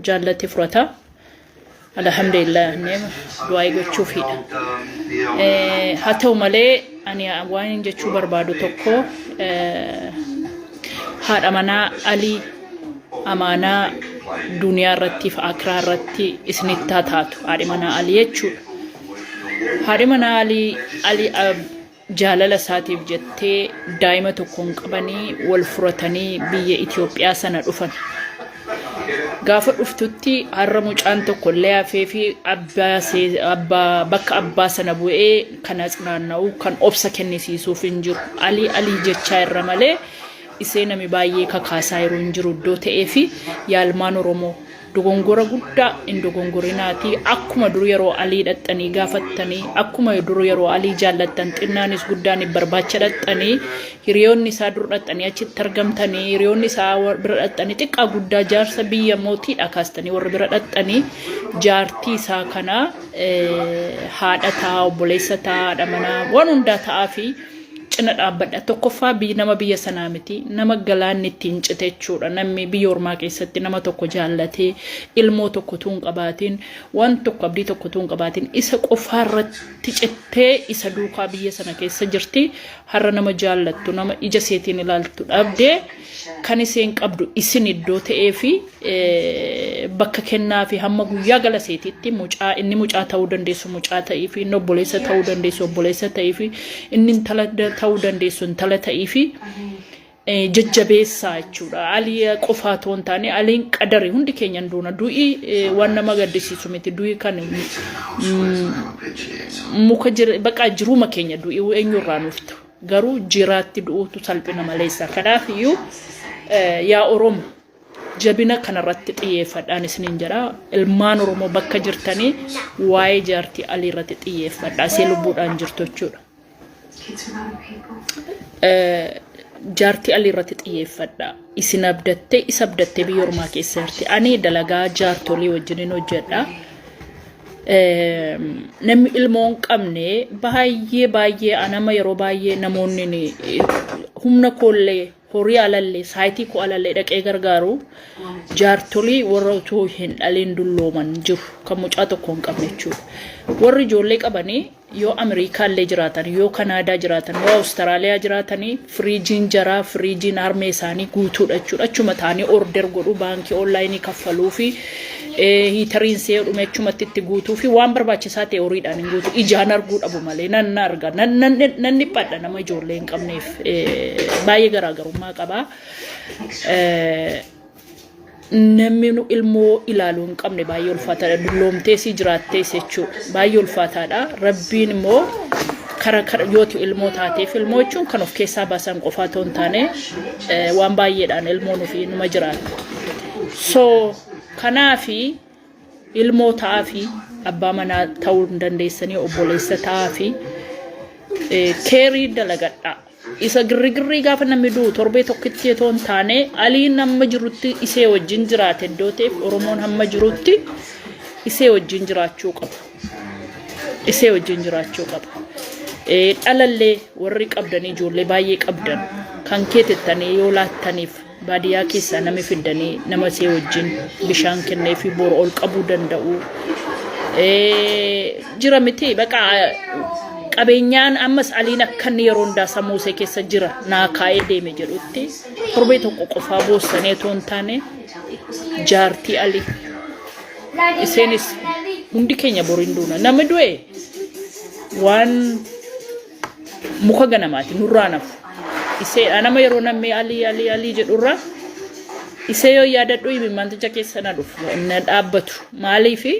Jaallate furata. Alhamdulillah neema du'aa'ii gochuufiidha. Haa ta'u malee ani waan jechuu barbaadu tokko, haadha manaa Alii amaanaa duniyaa irratti fi akiraa irratti isinitti haa taatu, haadhi manaa Alii jechuudha. Haadhi manaa Alii jaalala isaatiif jettee daa'ima tokko hin qabanii wal furatanii biyya Itoophiyaa sana dhufan. Gaafa dhuftutti har'a mucaan tokko illee hafee fi abbaa bakka abbaa sana bu'ee kan naanna'u, kan obsa kennisiisuuf hin jiru. Alii Alii jechaa irra malee isee nami baay'ee kakaasaa yeroo hin jiru iddoo ta'ee fi yaalmaan Oromoo dogongora guddaa hin dogongorinaati. Akkuma dur yeroo Alii dhaxxanii gaafattanii, akkuma dur yeroo Alii jaallattan, xinnaanis guddaan barbaacha dhaxxanii, hiriyoonni isaa dur dhaxxanii achitti argamtanii, hiriyoonni isaa bira dhaxxanii, xiqqaa guddaa, jaarsa biyya mootiidha kaastanii warri bira dhaxxanii, jaartii isaa kana haadha ta'a, obboleessa ta'a, haadha manaa, waan hundaa ta'aa fi cina dhaabbadha. Tokkoffaa biyya nama biyya sanaa miti. Nama galaanni ittiin cite jechuudha. Namni biyya ormaa keessatti nama tokko jaallatee, ilmoo tokko tuun qabaatiin, waan tokko abdii tokko tuun qabaatiin, isa qofaa irratti cittee isa duukaa biyya sana keessa jirti. Har'a nama jaallattu, nama ija seetiin ilaaltu dhabdee, kan isheen qabdu isin iddoo ta'ee fi bakka kennaa fi hamma guyyaa gala seetiitti mucaa inni mucaa ta'uu dandeessu mucaa ta'ii fi inni obboleessa ta'uu dandeessu obboleessa ta'ii fi inni intala ta'uu dandeessu intala ta'ii fi jajjabeessaa jechuudha. Alii qofaa otoo hin taane, aliin qadari, hundi keenya hin duuna. Du'i waan nama gaddisiisu miti. Du'i kan muka baqa jiruuma keenya, du'i eenyurraa nuuf ta'u. Garuu jiraatti du'uutu salphina maleessa. Kanaaf iyyuu yaa Oromo, jabina kanarratti xiyyeeffadhaan isiniin jedha. Ilmaan Oromoo bakka jirtanii waa'ee jaartii Alii irratti xiyyeeffadha. Isee lubbuudhaan jirtu jechuudha. Jaartii Alii irratti xiyyeeffadha. Isin abdattee, isa abdattee biyya ormaa keessa jirti. Ani dalagaa jaartolii wajjinin hojjedha. Namni ilmoo hin qabne baay'ee baay'ee anama yeroo baay'ee namoonni humna koollee, horii alallee, saayitii koo alallee dhaqee gargaaru jaartolii warra utuu hin dhaliin dullooman jiru, kan mucaa tokko hin qabne jechuudha. Warri ijoollee qabanii yoo Ameerikaallee jiraatan, yoo Kanaadaa jiraatan, yoo Awustiraaliyaa jiraatanii, firiijiin jaraa, firiijiin harmee isaanii guutuudha jechuudha. Achuma ta'anii order godhu, baankii onlaayinii kaffaluu fi heateriin see dhume achumatti itti guutuu fi waan barbaachisaa ta'e horiidhaan hin guutu. Ijaan arguu dhabu malee nan arga, nan dhiphadha. Nama ijoollee hin qabneef baay'ee garaagarummaa qaba. Namni nu ilmoo ilaaluu hin qabne baay'ee ulfaataadha. Dulloomtees jiraattees jechuudha. Baay'ee ulfaataadha. Rabbiin immoo kara kara yooti ilmoo taateef, ilmoo jechuun kan of keessaa baasan qofaa otoo hin taane, waan baay'eedhaan ilmoon ofii numa jiraata. So kanaafi ilmoo ta'aa fi abbaa manaa ta'uu hin dandeessanii, obboleessa ta'aa fi care dalagadhaa. Isa girrigirrii gaafa namni du'u torbee tokkitti otoo hin taane, Aliin hamma jirutti isee wajjin jiraate iddoo ta'eef, Oromoon hamma jirutti isee wajjin jiraachuu qaba. Isee wajjin jiraachuu qaba. Dhalallee warri qabdanii, ijoollee baay'ee qabdan, kan keetettanii yoo laattaniif, baadiyyaa keessaa nama fiddanii nama isee wajjin bishaan kennee fi boru ol qabuu danda'u. Jira miti, baqa qabeenyaan ammas Aliin akka inni yeroo hundaa sammuu isee keessa jira naa kaa'ee deeme jedhutti, torbee tokko qofaa boossanii otoo hin taane, jaartii Alii isheenis hundi keenya boriin duuna. Namni du'e waan muka ganamaati, nurraa nafu. Iseedha nama yeroo namni Alii Alii Alii jedhurra isee yoo yaadadhu imimmaanticha keessa na dhufu na dhaabbatu. Maaliifi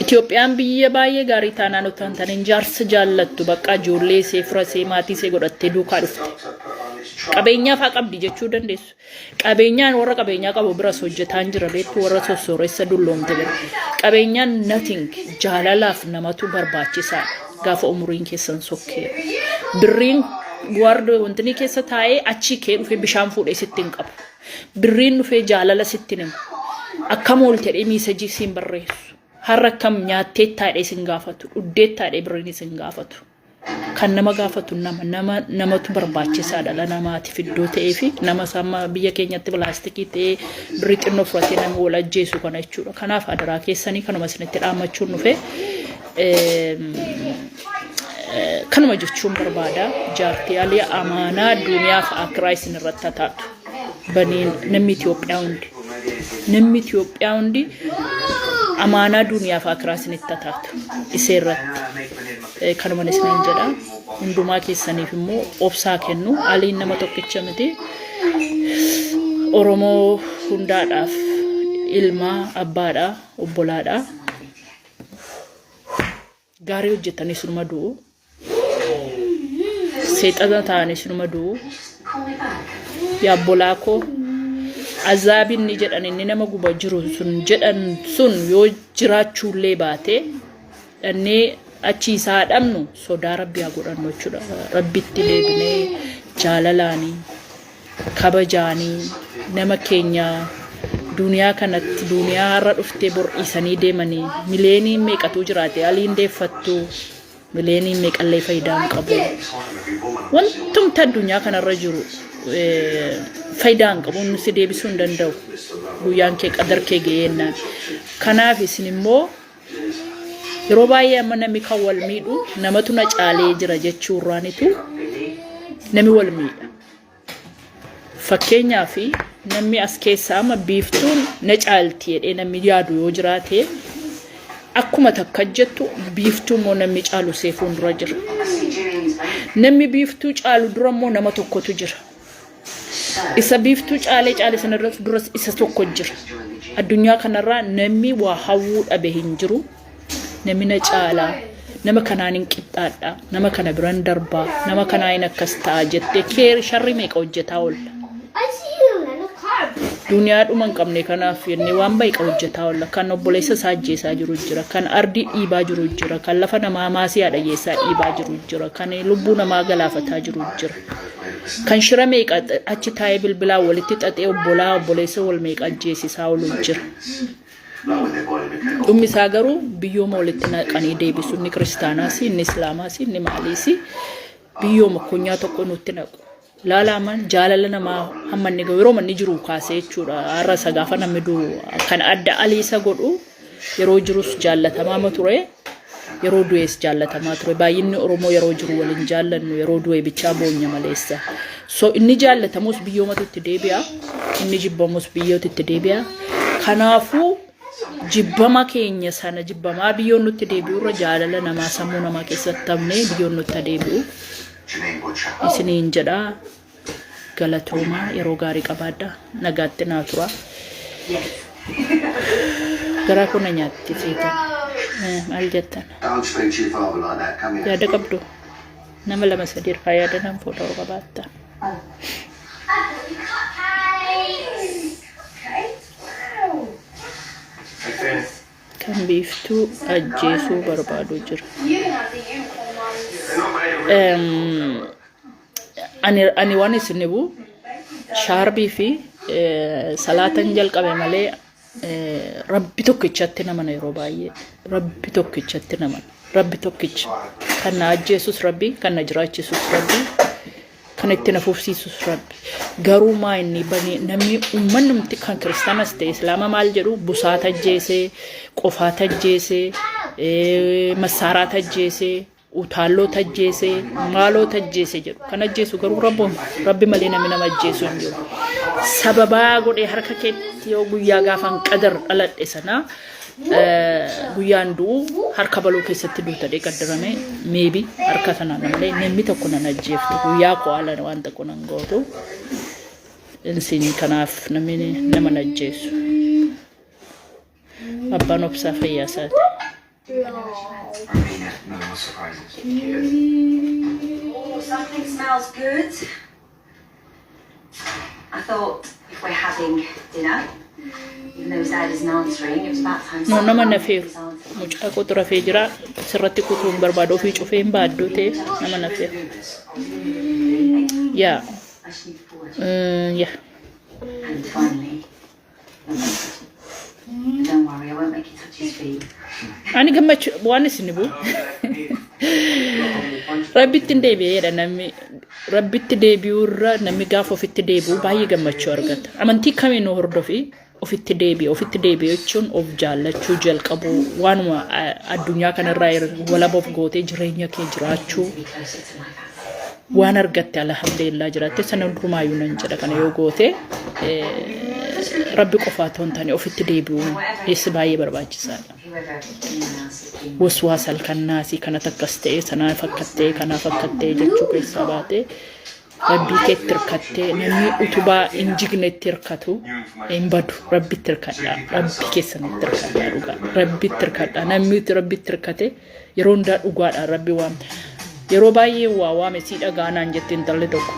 Itoophiyaan biyya baay'ee gaarii taanaan otoo hin taane, jaarsa jaallattu bakka ijoollee isee, fira isee, maatii isee godhattee duukaa dhufte. Qabeenyaa fa'aa qabdi jechuu dandeessu. Qabeenyaan warra qabeenyaa qabu biras hojjetaan jira beektu, warra sossooressa dulloomte bira. Qabeenyaan nothing, jaalalaaf namatu barbaachisaadha gaafa umuriin keessan sokkeeru. Birriin warra wanti keessa taa'ee achii kee dhufee bishaan fuudhee sitti hin qabu. Birriin dhufee jaalala sitti himu. Akkam oolte jedhee message siin barreessu. Har'a akkam, nyaatteettaa jedhee sin gaafatu. Dhugdeettaa jedhee birriin sin gaafatu. Kan nama gaafatu nama nama namatu barbaachisaa dhala namaatiif iddoo ta'ee fi nama sama biyya keenyatti pilaastikii ta'ee birrii xinnoo fudhatee nama wal ajjeesu kana jechuudha. Kanaaf adaraa keessanii kanuma isinitti dhaammachuun dhufe. Kanuma jechuun barbaada. Jaartii Alii amaanaa duniyaaf akiraa isin irratti haa taatu. Baniin namni Itoophiyaa hundi. Namni Itoophiyaa hundi amaanaa duniyaaf akiraa isinitti haa taatu. Isee irratti. Kanuman isiniin jedha. Hundumaa keessaniif immoo obsaa kennu. Aliin nama tokkicha miti. Oromoo hundaadhaaf ilmaa, abbaadha, obbolaadha. Gaarii hojjetanii sunuma du'u. Seexana ta'anii sunuma du'u. Yaa obbolaa koo azaabin ni jedhan inni nama guba jiru sun jedhan sun yoo jiraachuullee baate dhannee achi isaa dhabnu sodaa rabbi haa godhannu jechuudha. Rabbitti deebinee jaalalaanii kabajaanii nama keenya duniyaa kanatti duniyaa har'a dhuftee bor dhiisanii deemanii miliyoonii meeqatuu jiraate aliin deeffattu miliyoonii meeqallee faayidaa hin qabu. Wantumti addunyaa kanarra jiru faayidaa hin qabu inni si deebisuu hin danda'u guyyaan kee qadar kee ga'eennaan. Kanaaf isin immoo yeroo baay'ee amma namni kan wal miidhu namatu na caalee jira jechuurraanitu namni wal miidha. Fakkeenyaaf namni as keessaa amma biiftuun na caalti jedhee namni yaadu yoo jiraate akkuma takka jettu biiftuu immoo namni caalu see fuuldura jira. Namni biiftuu caalu dura immoo nama tokkotu jira. Isa biiftuu caalee caale sana duras isa tokko jira. Addunyaa kanarraa namni waa hawwuu dhabe hin jiru. Namni na caalaa, nama kanaan hin qixxaadha, nama kana biran darbaa, nama kanaa hin akkas ta'a jettee keer sharri meeqa hojjetaa oolla. Duniyaa dhuma hin qabne kanaaf jennee waan meeqa hojjetaa oolla. Kan obboleessa isaa ajjeesaa jiru jira, kan ardii dhiibaa jiru jira, kan lafa namaa maasii haadha hiyyeessaa dhiibaa jiru jira, kan lubbuu namaa galaafataa jiru jira. Kan shira meeqa achi taa'ee bilbilaan walitti xaxee obbolaa obboleessa wal meeqa ajjeesisaa oolu jira. Dhumni isaa garuu biyyooma walitti naqanii deebisu. Inni kiristaanaas, inni islaamaas, inni maaliis biyyooma konyaa tokko nutti naqu. Laalaaman jaalala namaa hamma inni gahu yeroo manni jiru kaasee jechuudha. Har'a isa gaafa namni du'u kan adda alii isa godhu yeroo jirus jaallatamaama ture. Yeroo du'es jaallatamaa ture. Baay'inni Oromoo yeroo jiru waliin jaallannu yeroo du'e bichaa boonya maleessa. So inni jaallatamus biyyoomatu itti deebi'a. Inni jibbamus biyyootu itti deebi'a. Kanaafuu jibbama keenya sana jibbamaa biyyoon nutti deebi'u irra jaalala namaa sammuu namaa keessatti hafnee biyyoon nutti deebi'u. Isiniin jedha galatoomaa yeroo gaarii qabaadha. Nagaatti naa tura. Garaa koo na nyaatti seetan. Maal jettan? Don't speak to your father like that. Come here. Yaada qabdu. Nama lama sadii irraa yaada nan fuudha yoo qabaatta. Cupcakes! Cupcakes? Wow! Hey, Finn. Kan biiftuu ajjeesuu barbaadu jira. You can have the unicorn ones. They're not made of real unicorns, Ani waan isin dhibu shaarbii fi salaatan jalqabe malee rabbi tokkichatti namana yeroo baay'ee rabbi tokkichatti namana rabbi tokkicha kan na ajjeesus rabbi kan na jiraachisus rabbi kan itti na fufsiisus rabbi garuu maa inni bani namni ummannumti kan kiristaanas ta'e islaama maal jedhu busaa tajjeesee qofaa tajjeesee massaaraa tajjeesee Utaalloo tajjeese, maaloo tajjeese jedhu. Kan ajjeesu garuu rabbuma. Rabbi malee namni nama ajjeesu hin jiru. Sababaa godhee harka keetti yoo guyyaa gaafan qadar dhaladhe sana guyyaan du'u harka baluu keessatti duutadhee qaddarame meebi harka sanaan malee namni tokko nan ajjeeftu guyyaa koo haala waan tokko nan gootu. Insin kanaaf namni nama hin ajjeesu. Abbaan obsaa fayyaa isaati. Amina, no more surprises. Oh, something smells good. I thought if we're having dinner, even though Dad isn't answering, it was about time No, nama someone nafeeru. was answering. Mucaa kootu rafee jira. Sirratti kutuu hin barbaadu. Ofii cufee hin baadduu ta'eef nama nafeeru. Yaa. I just need four. Yaa. And finally, don't worry, I won't make you touch his feet. Ani gammachuu waan isin dhibu. Rabbitti hin deebi'eedha namni. Rabbitti deebi'uu irra namni gaafa ofitti deebi'u baay'ee gammachuu argata. Amantii kamiinuu hordofi ofitti deebi'e. Ofitti deebi'e jechuun of jaallachuu jalqabuu, waanuma addunyaa kanarraa walaba of gootee jireenya kee jiraachuu, waan argatte alhamdulillah jiraatte sana hundumaayyuu nan jedha. Kana yoo goote Rabbi qofaa otoo hin taane ofitti deebi'uun eessi baay'ee barbaachisaadha. Waswaasa halkannaasii kanatu akkas ta'e, sanaaf akkas ta'e, kanaaf akkas ta'e jechuu keessaa baatee Rabbii keetti hirkattee, namni utubaa hin jignetti hirkatu hin badu. Rabbitti hirkadhaa. Rabbii keessanitti hirkadhaa dhugaa. Rabbitti hirkadhaa. Namni Rabbitti hirkate yeroo hundaa dhugaadhaan Rabbi waamta. Yeroo baay'ee waa waame sii dhagaa naan jetti intalli tokko.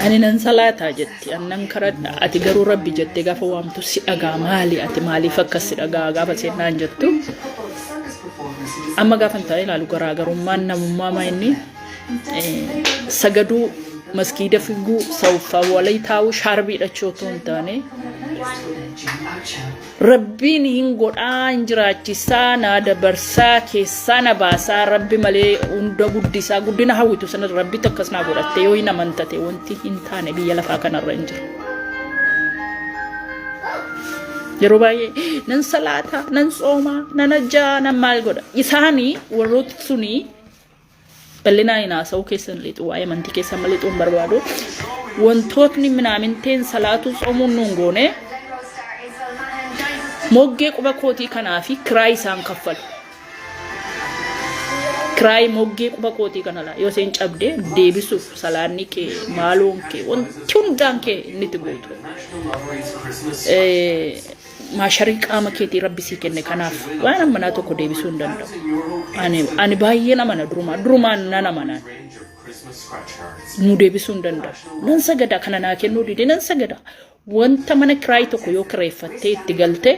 Ani nan salaataa jetti, ani nan kadhadha, ati garuu Rabbi jettee gaafa waamtu si dhagaa maali, ati maaliif akkas si dhagaa gaafa isheen naan jettu. Amma gaafa hin taa'e ilaalu garaagarummaan namummaa maa inni sagaduu, maskiida figuu, sawfaa walii taa'uu, shaarbii hidhachuu otoo hin taane, Rabbiin hin godhaa, hin jiraachisaa, naa dabarsaa, keessaa na baasaa, Rabbi malee hunda guddisaa, guddina hawwitu sana Rabbitu akkas naa godhatte yoo hin amantate wanti hin taane biyya lafaa kanarra hin jiru. Yeroo baay'ee nan salaataa, nan soomaa, nan ajjaa, nan maal godha. Isaanii warrooti sunii bal'inaan hin haasa'uu keessan lixu, waa'ee amantii keessan lixuu hin barbaadu. Wantootni minaaminteen salaatuu tsoomuun nuun goone moggee quba kootii kanaa fi kiraay isaan kaffalu. Kiraay moggee quba kootii kana laa yoo isheen cabde deebisuuf salaanni kee maaloon kee wanti hundaan kee inni itti guutu. Maasharii qaama keetii Rabbi sii kenne kanaaf waan ammanaa tokko deebisuu hin danda'u. Ani baay'een amana, durumaa durumaan nan amana. Nu deebisuu hin danda'u. Nan sagada, kana naa kennuu dide nan sagada. Wanta mana kiraayii tokko yoo kireeffattee itti galte,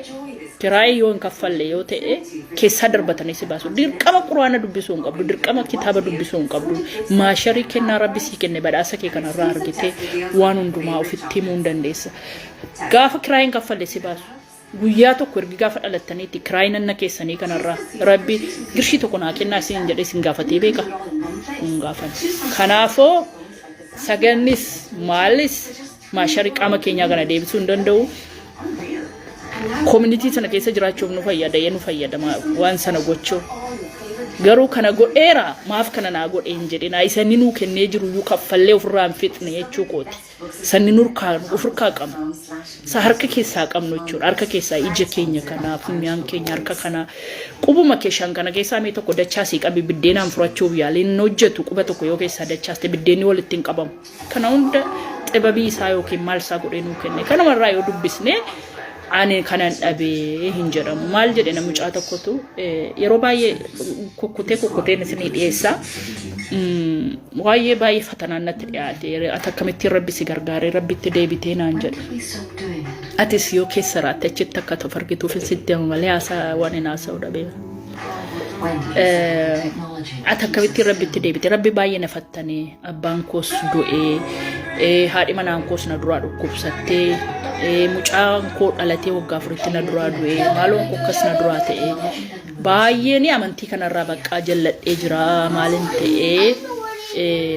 kiraayii yoo hin kaffalle yoo ta'e keessaa darbatanii si baasu. Dirqama quraana dubbisuu hin qabdu. Dirqama kitaaba dubbisuu hin qabdu. Maasharii kennaa Rabbi sii kenne badhaasa kee kanarraa argitee waan hundumaa ofitti himuu hin dandeessa. Gaafa kiraayii hin kaffalle si baasu. Guyyaa tokko ergi gaafa dhalattaniitti kiraayii nanna keessanii kanarraa Rabbi girshii tokko naa kennaa isin jedhee isin gaafatee beeka? Hin gaafanne. Kanaafoo sagannis maalis maasharii qaama keenyaa kana deebisuu hin danda'u. Koominitii sana keessa jiraachuuf nu fayyada, nu fayyadama waan sana gochuu. Garuu kana godheera maaf kana naa godhe hin jedhina, isa inni nuu kennee jiru iyyuu kaffallee ofirraa hin fixne jechuu kooti. Sanni nurkaa ofirkaa qabnu. Isa harka keessaa qabnu jechuudha. Harka keessaa ija keenya kanaa, funyaan keenya, harka kanaa. Qubuma kee shan kana keessaa mee tokko dachaasii qabi biddeenaan furachuuf yaali. Inni hojjetu quba tokko yoo keessaa dachaaste biddeenni walitti hin qabamu. Kana hunda xibabii isaa yookiin maal isaa godhee nuu kenne. Kanumarraa yoo dubbisne ani kanan dhabee hin jedhamu. Maal jedhe na mucaa tokkotu yeroo baay'ee kukkutee kukkuteen isinii dhiyeessa. Waa'ee baay'ee fatanaan natti dhiyaate. Ati akkamittiin Rabbi si gargaaree Rabbitti deebitee naan jedhe. Atis yoo keessa raatte achitti akka of argituuf sitti hima malee haasaa waan hin haasa'u dhabee. Ati akkamittiin Rabbitti deebite? Rabbi baay'ee na fattane. Abbaan koos du'ee, haadhi manaan koos na duraa dhukkubsattee, mucaan koo dhalatee waggaa 4tti na duraa du'ee, maaloon koo akkas na duraa ta'e. Baay'een amantii kanarraa baqqaa jalladhee jira, maalin ta'ee,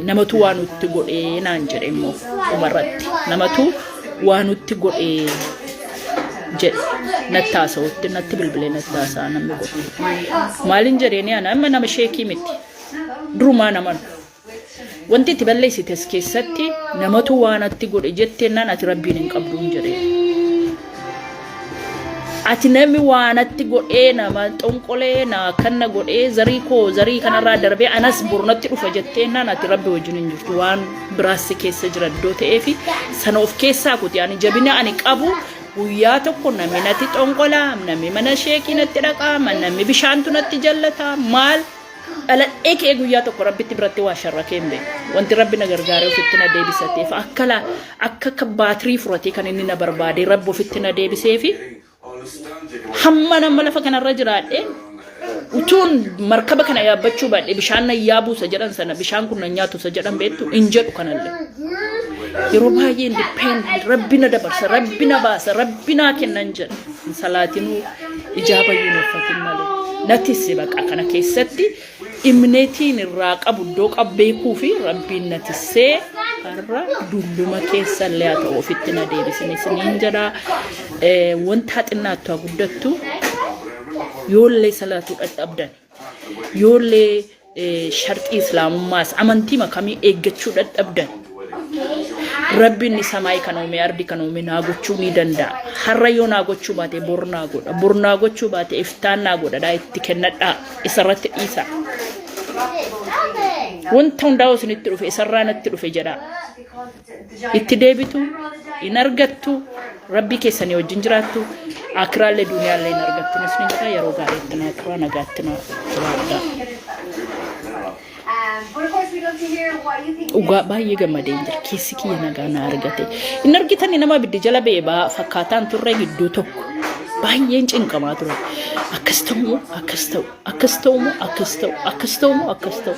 namatu waa nutti godhee naan jedhe immoo dhumarratti namatu waa nutti godhee jedhe natti haasa'utti natti bilbilee natti haasa'a namni kun. Maalin jedheeni, ana amma nama sheekii miti, durumaa namanu. Wanti itti balleessite as keessatti namatu waa natti godhe jetteennaan ati Rabbiin hin qabduun jedhee. Ati namni waa natti godhee, nama xonqolee na kanna godhee, zarii koo zarii kanarraa darbee anas boru natti dhufa jetteennaan ati Rabbi wajjin hin jirtu, waan biraas si keessa jira iddoo ta'eefi sana of keessaa kuti. Ani jabina ani qabu guyyaa tokko namni natti xonqolaa, namni mana sheekii natti dhaqaa, namni bishaantu natti jallataa, maal dhaladhee ka'ee guyyaa tokko Rabbitti biratti waa sharrakee hin beeku. Wanti Rabbi na gargaaree ofitti na deebisateef akka laa akka baatirii furatee kan inni na barbaadee Rabbi ofitti na deebisee fi hamma nama lafa kanarra jiraadhee utuun markaba kana yaabbachuu baadhee bishaan na yaabuusa jedhan sana, bishaan kun na nyaatusa jedhan beektu hin jedhu kanallee. Yeroo baay'ee independent Rabbi na dabarsa, Rabbi na baasa, Rabbi naa kennan jedha. Hin salaatinuu, ijaabayyuu hin uffatin malee. Natis baqa kana keessatti Imnetiin irraa qabu iddoo qabu beekuu fi Rabbiin na tissee har'a dulluma keessa illee haa ta'u ofitti na deebisin isiniin jedha. Wanta xinnaattu haa guddattu yoollee salaatuu dadhabdan yoollee sharxii islaamummaas amantii makamii eeggachuu dadhabdan Rabbi inni samaayii kan uume ardi kan uume naa gochuu ni danda'a. Har'a yoo naa gochuu baate bor naa godha. Bor naa gochuu baate iftaan naa godhadhaa itti kennadhaa isarratti dhiisaa. Wanta hundaa isinitti dhufe isarraa natti dhufe jedhaa. Itti deebitu hin argattu Rabbii keessanii wajjin jiraattu akiraallee duuniyaallee hin argattu isin jedha yeroo gaariitti naa turaa nagaatti naa jiraadhaa. Dhugaa baay'ee gammadeen jira. Keessi kiyya nagaa na argate. Hin argitani nama abiddi jala ba'e baa fakkaataan turre gidduu tokko. Baay'een cinqamaa ture. Akkas ta'u moo akkas ta'u akkas ta'u moo akkas ta'u akkas ta'u moo akkas ta'u.